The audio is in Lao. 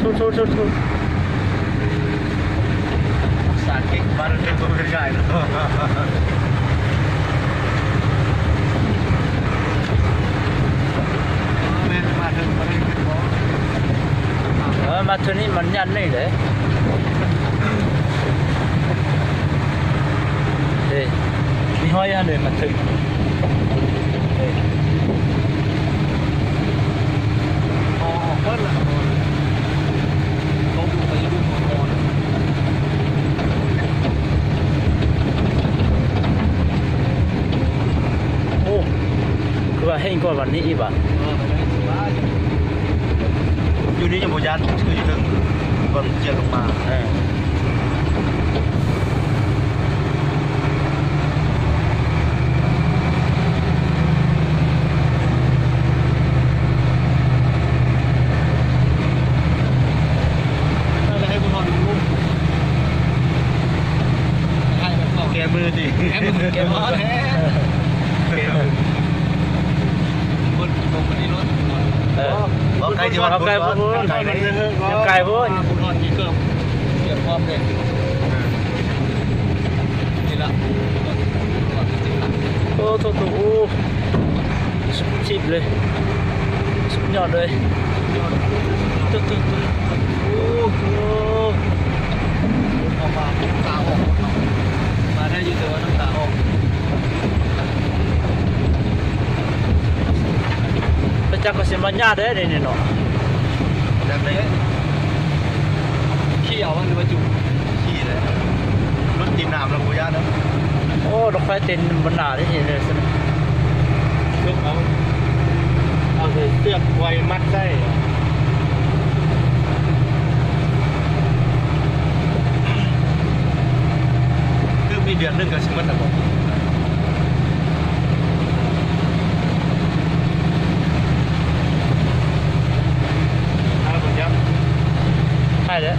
ໂທດໆໆໆ ສາເກັກບາດເປັນບໍ່ເປັນກາຍເນາະ. ແມ່ນມາເຖິງບໍ່ໄດ້ຂຶ້ນບໍ່? ເອີ ມາເທື່ອນີ້ມັນຍາດນີ້ເດ້. ເດ້ ມີຫ້ອຍອັນເດີມາເຖິງ ເດ້ ອໍ ເພິ່ນລະ ຕົກລົງໄປຢູ່ ໂອ້ ຄືວ່າແຮງກວ່າວັນນີ້ອີກຫວາ? ເອີ ໄປໄດ້ສະບາຍ ຢູ່ນີ້ຍັງບໍ່ຢ້ານ ຄືຢູ່ເທິງ ບ່ອນຈຽດລົງມາ ເອີ. ແກ້ມືຕິ ແກ້ມື ແກ້ມື ແກ້ມື ຄົນ ຄົນບໍ່ໄດ້ລົດ ເອີ ບໍ່ໄກ ບໍ່ໄກພຸ້ນ ໄກພຸ້ນ ຍັງໄກພຸ້ນ ຜູ້ນອນມີເຄື່ອງ ຕຽມພ້ອມເດ້ ນີ້ລະ ໂອ້ ໂທ້ໆ ໂອ້ ສຸດທິບເລີຍ ສຸດຍອດເລີຍ ໂອ້ໂທ້ ໂອ້ ອອກມາ ນ້ຳຕາອອກ ມາໄດ້ຢູ່ ແຕ່ວ່ານ້ຳຕາອອກ. ໄປຈັກກໍຊິມາຍາດເດ້ນີ້ເນາະ ຈັກເດ້ ຂີ່ເອົາຫວາ ຫຼືວ່າຈູງ? ຂີ່ແຫຼະ ລົດຕີນນ້ຳແລ້ວບໍ່ຢ້ານເດ້. ໂອ້ ດອກໄຟເຕັມບັນດາເດ້ນີ້ເລີຍຊັ້ນ ເອົາ ເອົາເຊືອກໄວ້ມັດໃສ່. ຄືມີເດືອນໜຶ່ງກໍຊິໝົດແລ້ວບໍ່? ຖ້າບໍ່ຍັບ ໃຫ້ແລ້ວ